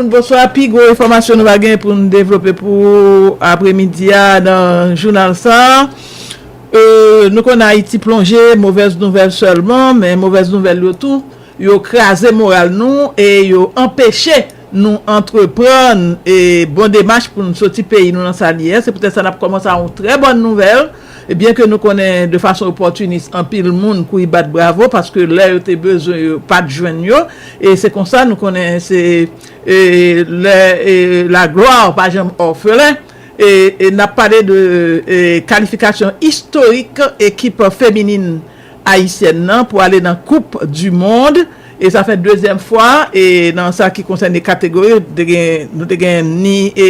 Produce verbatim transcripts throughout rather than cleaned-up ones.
Bonswa, pi gwo enfòmasyon nou va gen pou n devlope pou apremidi a nan jounal sa. E, nou konnen Ayiti plonje, movèz nouvèl sèlman, men movèz nouvèl yo tou, yo kraze moral nou e yo anpeche nou antreprann e bon demach pou n soti peyi nou nan sa li ye. Se poutèt sa n ap kòmanse a yon trè bòn nouvèl. E byen ke nou konnen de fason opòtinis anpil moun kouri bat bravo paske lè yo te bezwen yo pa t jwenn yo. E se konsa nou konnen se e, lè e, la glwa pa janm òfelen. E, e n ap pale de e, kalifikasyon istorik ekip feminin ayisyèn nan pou ale nan Koup di Mond. E sa fè dezyèm fwa e nan sa ki konsène kategori, nou te gen, nou te gen ni e,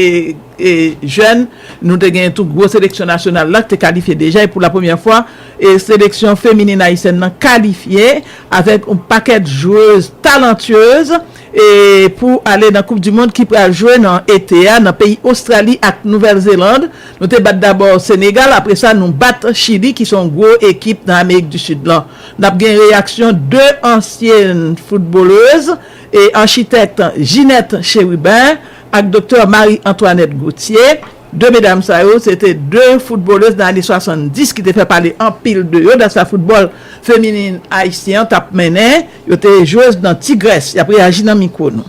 e, jèn, nou te gen tou gwo seleksyon nasyonal la ki te kalifye deja. E pou la premyè fwa, e seleksyon feminin ayisyèn nan kalifye avèk yon pakèt jwez talantyez e pou ale nan Koup di Mond ki pral jwe nan ete a nan peyi Ostrali ak Nouvèl Zeland. Nou te bat dabò Senegal, apre sa nou bat Chili ki se yon gwo ekip nan Amerik di Sid lan. N ap gen reyaksyon de ansyen foutbolèz e achitèk Ginette Chérubin ak doktè Marie Antoinette Gauthier. De medam sa yo, se te de foutbolèz nan ane swasanndis ki te fè pale anpil de yo, dat sa foutbòl feminin ayisyen an t ap mennen. Yo te jwez nan Tigrès. Y ap reyaji nan mikwo nou.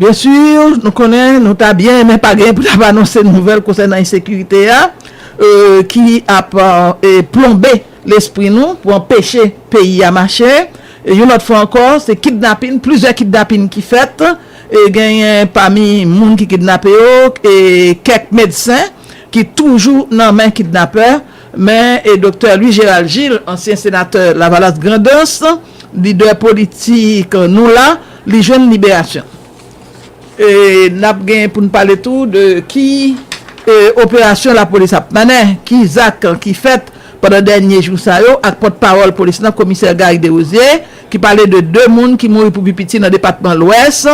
Byen si, nou konnen nou ta byen renmen pa genyen pou n ap anonse nouvèl konsènan ensekirite a, e, ki ap e, plonbe lespri nou pou anpeche peyi a mache. E, yon lòt fwa ankò, se kidnapin, plizyè kidnapin ki fèt. E, genyen pami moun ki kidnape yo, e, kèk medsen ki toujou nan men kidnapè. Men, e, doktè Louis Gérald Gilles, ansyen senatè Lavalas Grandans, lidè politik nou la, li jwenn liberasyon. E, n ap gen pou n pale tou de ki e, operasyon lapolis ap mennen, ki zak ki fèt pandan dènye jou sa yo ak pòtpawòl polis nan, komisè Gary Desrosiers, ki pale de de moun ki mouri pou pi piti nan depatman Lwès,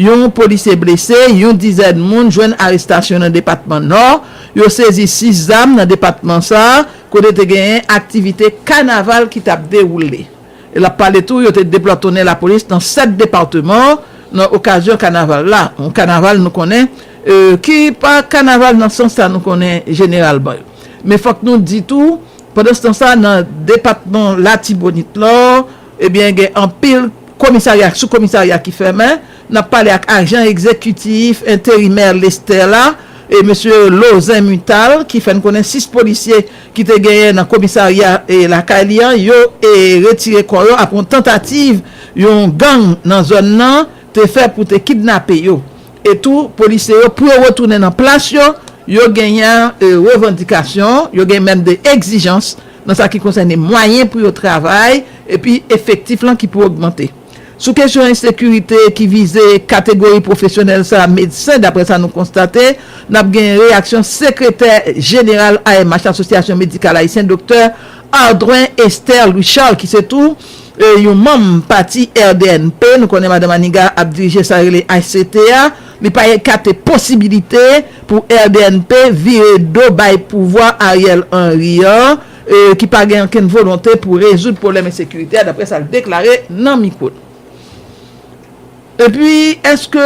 yon polisye blese, yon dizèn moun jwenn arestasyon nan depatman Nò, yo sezi sis zam nan depatman sa a, kote te genyen aktivite kanaval ki t ap dewoule. E l ap pale tou, yo te deplòtonnen lapolis nan sèt depatman nan okazyon kanaval la. Yon kanaval nou konnen, e, ki pa kanaval nan sans sa nou konnen jeneralman. Men fòk nou di tou, pandanstan sa, nan depatman Latibonit la, ebyen, gen anpil komisarya, sou komisarya ki fèmen. N ap pale ak ajan egzekitif enterimè Lestè la, e mesye Lozen Mutal, ki fè n konnen sis polisye ki te genyen nan komisarya e lakay li an, yo e retire kò yo apre yon tantativ yon gang nan zòn nan te fè pou te kidnape yo. E tou, polisye yo, pou yo retounen nan plas yo, yo genyen e, revandikasyon, yo gen menm de egzijans nan sa ki konsène mwayen pou yo travay, epi efektif lan ki pou ogmante. Sou kesyon ensekirite ki vize kategori pwofesyonèl sa, medsen, daprè sa nou konstate, n ap gen reyaksyon sekretè jeneral A M H, Asosyasyon Medikal Ayisyen, doktè Ardouin Esther Louis Charles, ki se tou e, yon manm pati R D N P. Nou konnen madan Maniga ap dirije sa rele H C T a. Li pa ekate posibilite pou R D N P vire do bay pouvwa Ariel Henry an, e, ki pa gen okenn volonte pou rezoud pwoblèm ensekirite a, daprè sa l deklare nan mikwo n. Epi, èske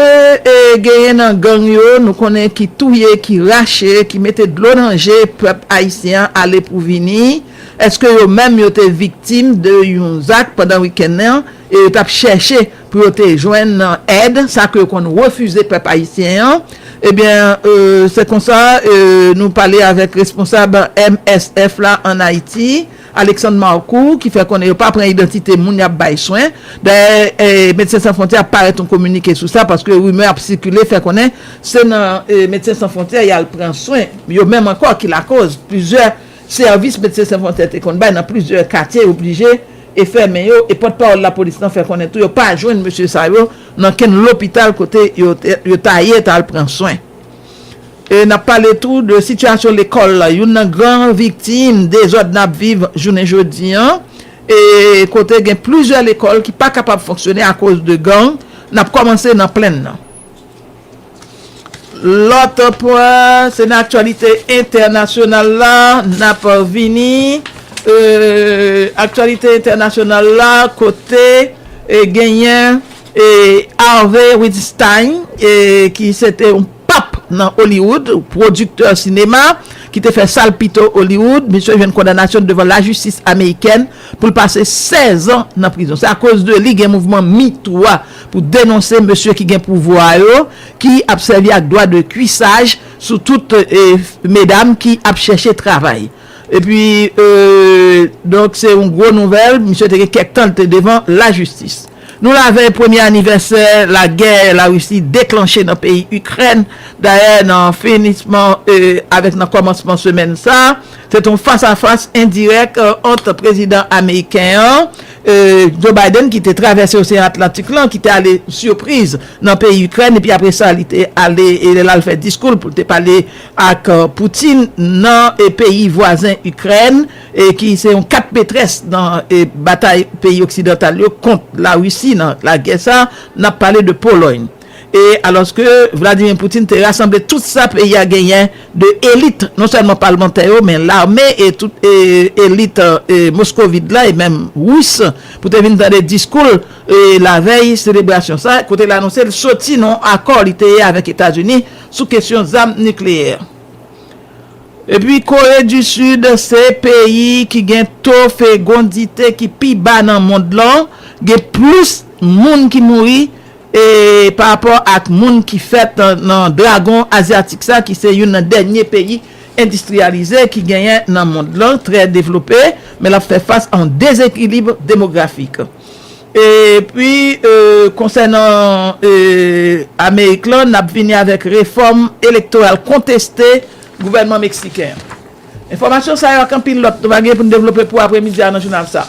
e, genyen nan gang yo, nou konnen ki touye, ki rache, ki mete dlo nan je pèp ayisyen an ale pou vini? Èske yo menm yo te viktim de yon zak pandan wikenn nan e yo t ap chèche pou yo te jwenn èd, sa ke yo konn refize pèp ayisyen an? Ebyen, e, se konsa e, nou pale avèk responsab M S F la ann Ayiti, Alexandre Marcoux, ki fè konnen yo pa pran idantite moun y ap bay swen. Dayè, e, Medsen San Fwontyè ap parèt yon kominike sou sa, paske rimè ap sikile, fè konnen se nan e, Medsen San Fwontyè y al pran swen, yo menm ankò ki lakoz plizyè sèvis Medsen San Fwontyè te konn bay nan plizyè katye oblije e fèmen yo, e pòtpawòl lapolis lan fè konnen tou yo pa jwenn mesye sa yo nan kenn lopital kote yo, yo ta ye t al pran swen. E n ap pale tou de sitiyasyon lekòl la, youn nan gran viktim dezòd n ap viv jounen jodi an, e kote gen plizyè lekòl ki pa kapab fonksyone akoz de gang. N ap kòmanse nan Plenn nan. Lòt pwen, se nan aktyalite entènasyonal la, n ap vini. E, aktyalite entènasyonal la, kote e, genyen e, Harvey Weinstein, e, ki se te yon pap nan Hollywood, pwodiktè sinema, ki te fè Salpito Hollywood, misye jwenn kondanasyon devan lajistis amerikèn pou l pase sèz an nan prizon. Se akoz de li gen mouvman MeToo a pou denonse mesye ki gen pouvwa yo, ki ap sèvi ak dwa de kwisaj sou tout, e, medam ki ap chèche travay. Epi, e, donk, se yon gwo nouvèl, misye te gen kèk tan l te devan lajistis. Nou lavèy premye anivèsè lagè Larisi deklanche nan peyi Ikrèn. Dayè, nan finisman, e, avèk nan kòmansman semèn sa, se te yon fas a fas endirèk, e, ant prezidan ameriken an, e, Joe Biden, ki te travèse Oseyan Atlantik lan, ki te ale sipriz nan peyi Ikrèn, epi apre sa, li te ale, e, l al fè diskou l pou l te pale ak, e, Putin nan, e, peyi vwazen Ikrèn, e ki se yon kat metrès nan, e, batay peyi oksidantal yo kont Larisi nan lagè sa, n ap pale de Polòy. E alòske Vladimir Putin te rasanble tout sa peyi a genyen de elit, non sèlman palmantè yo, men lame e tout, e, elit, e, moskovit la e menm ris, pou te vin tande diskou l, e, lavèy selebrasyon sa, kote l anonse l soti nan yon akò li te ye avèk Etazini sou kesyon zam nikleyè. Epi Kore di Sid se peyi ki gen to fegondite ki pi ba nan mond lan, gen plis moun ki mouri, e, pa rapò ak moun ki fèt nan, nan dragon azyatik sa, ki se youn nan dènye peyi endistriyalize ki genyen nan mond lan, trè devlope, men l ap fè fas a yon dezekilib demografik. Epi, e, konsènan, e, Amerik lan, n ap vini avèk refòm elektoral konteste gouvènman meksiken an. Enfòmasyon sa yo ak anpil lòt, nou va gen pou n devlope pou apremidi a nan jounal sa.